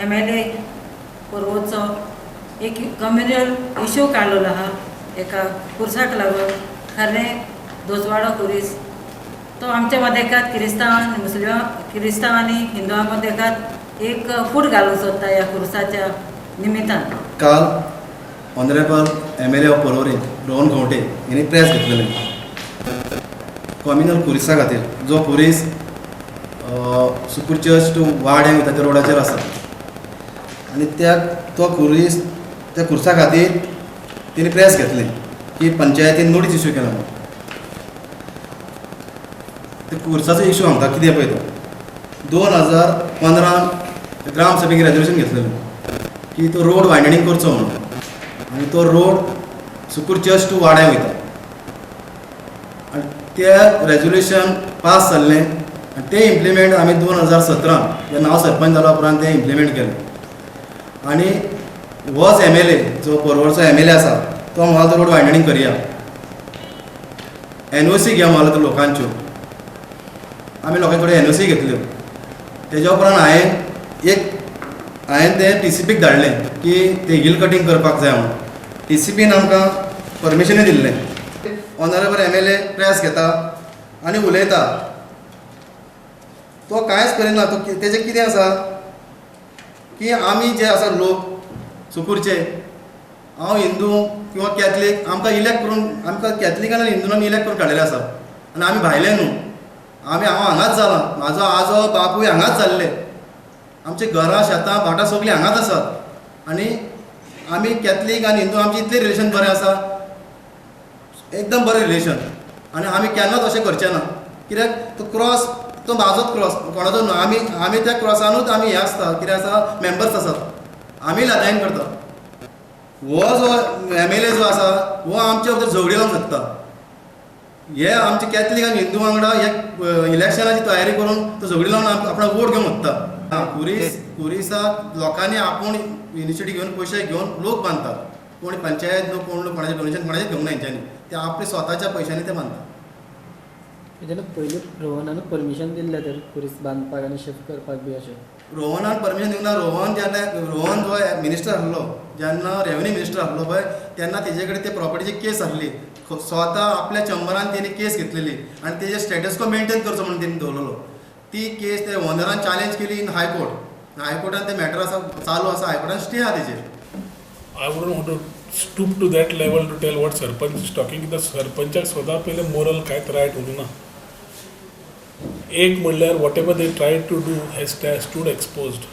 MLA पर्वरचो एक communal issue काडलेलो आहा एका खुर्साक लागून. खरें दोसवाडो खुरीस तो आमच्या मदेकात किरिस्तांव आनी मुस्लिमां, किरिस्तांव आनी हिंदुआं मदेकात एक फूट घालूंक सोदता ह्या खुर्साच्या निमितान. काल Honourable MLA of Porvorim Rohan Khaunte यांनी प्रेस घेतलेले कॉम्युनल खुरिसा खातीर, जो खुरीस सुकूर चर्च टू वाड्यां वयता त्या रोडाचेर आसा. आनी त्या तो खुरीस, त्या खुर्सा खातीर तेणी प्रेस घेतलें की पंचायतीन नोटीस इश्यू केला म्हणून. ते खुर्साचो इशू सांगता कितें पळय तो. 2015 ग्रामसभेक रेजोल्युशन घेतलेलें की तो रोड वायडनिंग करचो म्हणून आनी तो रोड सुकूर चर्च टू वाड्या वयता. आनी ते रेजोल्युशन पास जाल्लें आनी तें इम्प्लिमेंट आमी 2017 जेन्ना हांव सरपंच जाल्या उपरांत तें इम्प्लिमेंट केलें. आनी होच एमएलए, जो पर्वरचो एमएलए आसा, तो म्हाका तो रोड वायडनिंग करया, एनओसी घे म्हणलो तो लोकांच्यो. आमी लोकांचे कडेन एनओसी घेतल्यो. तेज्या उपरांत हांवें तें टीसीपीक धाडलें की ते हिल कटींग करपाक जाय म्हणून. टीसीपीन आमकां परमिशनूय दिल्लें. ऑनरेबल एमएलए प्रेस घेता आनी उलयता, तो कांयच करिना. तो तेजें कितें आसा की आमी जे आसा लोक सुकूरचे, हांव हिंदू किंवा कॅथलीक, आमकां इलेक्ट करून, आमकां कॅथलिकान आनी हिंदून इलेक्ट करून काडलेले आसा आनी आमी भायले न्हू. हांव हांगाच जाला, म्हाजो आजो बापूय हांगाच जाल्ले, आमची घरां, शेतां, भाटां सगळीं हांगाच आसात. आनी आमी कॅथलीक आनी हिंदू आमचें इतलें रिलेशन बरें आसा, एकदम बरें रिलेशन. आनी आमी केन्नाच अशें करचे ना, कित्याक तो क्रॉस तो म्हाजोच क्रॉस, कोणाचो न्हू. आमी त्या क्रॉसानूच आमी हे आसता, कितें आसा, मेंबर्स आसात, आमी लादायन करता. हो जो एमएलए जो आसा, हो आमच्या भितर झगडी लावंक सोदता. हे आमचे कॅथलीक आनी हिंदू वांगडा हे इलेक्शनाची तयारी करून तो झगडी लावन आपणाक वोट घेवंक सोदता. खुरीस, खुरिसाक लोकांनी आपूण इनिशिएटीव घेवन, पयशे घेवन लोक बांदतात. कोण पंचायत न्हू, कोण लोक कोणाचें डोनेशन कोणाचें घेवंक ना हेंच्यांनी, ते आपले स्वताच्या पयशांनी ते बांदतात. जेन्ना पयलीं रोहनानूच परमिशन दिल्लें तर खुरीस बांदपाक आनी शिफ्ट करपाक बी अशें? रोहनान परमिशन दिवंक ना. रोहन जेन्ना, रोहन जो मिनिस्टर आसलो, जेन्ना रेवेन्यू मिनिस्टर आसलो पळय, तेन्ना तेजे कडेन ते प्रॉपर्टीची केस आसली. स्वता आपल्या चंबरान तेणी केस घेतलेली आनी तेजे स्टेटस को मेंटेन करचो म्हणून तेणी दवरलेलो. ती केस ते ओनरान चॅलेंज केली इन हायकोर्ट. हायकोर्टान ते मॅटर आसा, चालू आसा, हायकोर्टान स्टे आहा तेजेर. I wouldn't want to stoop to that level to tell what sarpanch is talking. कित्याक सरपंचाक स्वता पयलें मोरल कांयच रायट उरूं ना. एक म्हणल्यार, whatever they try to do has stood exposed.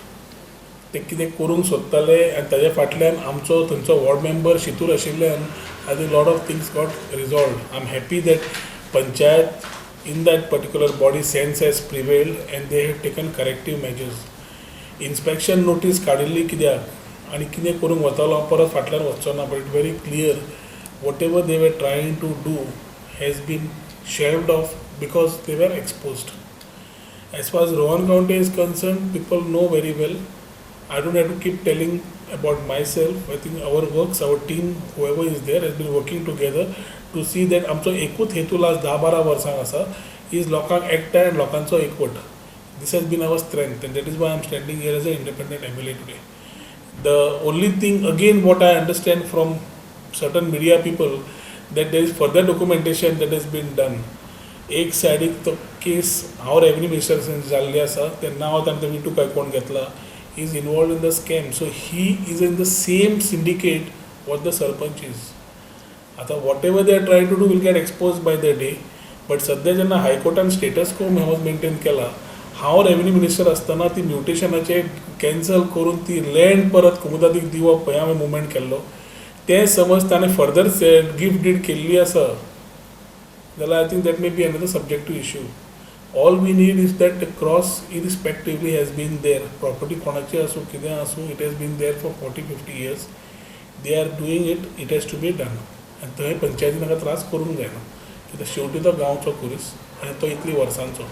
ते कितें करूंक सोदताले आनी ताज्या फाटल्यान आमचो थंयचो वॉर्ड मेंबर शितूर आशिल्ल्यान I think lot of things got resolved. I am happy that panchayat in that particular body sense has prevailed and they have taken corrective measures. Inspection notice काडिल्ली कित्याक आनी कितें करूंक वतालो, हांव परत फाटल्यान वचचो ना, but it very clear, whatever they were trying to do has been shelved off because they were exposed. As far as Rohan Khaunte is concerned, people know very well. I don't have to keep telling about myself. I think our works, our team, whoever is there, has been working together to see that आमचो एकूच हेतू last 10-12 वर्सांक आसा, is लोकांक एकठांय आनी लोकांचो एकवट. This has been our strength and that is why I am standing here as a independent MLA today. The only thing again, what I understand from certain media people, that there is further documentation that has been done. एक सायडीक तो केस हांव revenue minister जाल्ली आसा, तेन्ना हांव तांकां विटू काय कोण घेतला is involved in the scam, so he is in the same syndicate what the sarpanch is. आतां whatever they are trying to do will get expose by the day. But सद्या जेन्ना हायकोर्टान स्टेटस को मेंटेन केला, हांव revenue minister आसतना ती म्युटेशनाचे cancel करून ती land परत कोमुदादीक दिवप हें हांवें मुवमेंट केल्लो. तें समज ताणें फर्दर गिफ्ट did केल्ली आसा जाल्यार I think that may be another subject to issue. All we need is that the cross, irrespectively has been there, property कोणाची आसूं, कितें आसूं, it has been there for 40-50 years. They are doing it, it has to be done. आनी थंय पंचायतीन ताका त्रास करूंक जायना, कित्याक शेवटी तो गांवचो खुरीस आनी तो इतली वर्सांचो.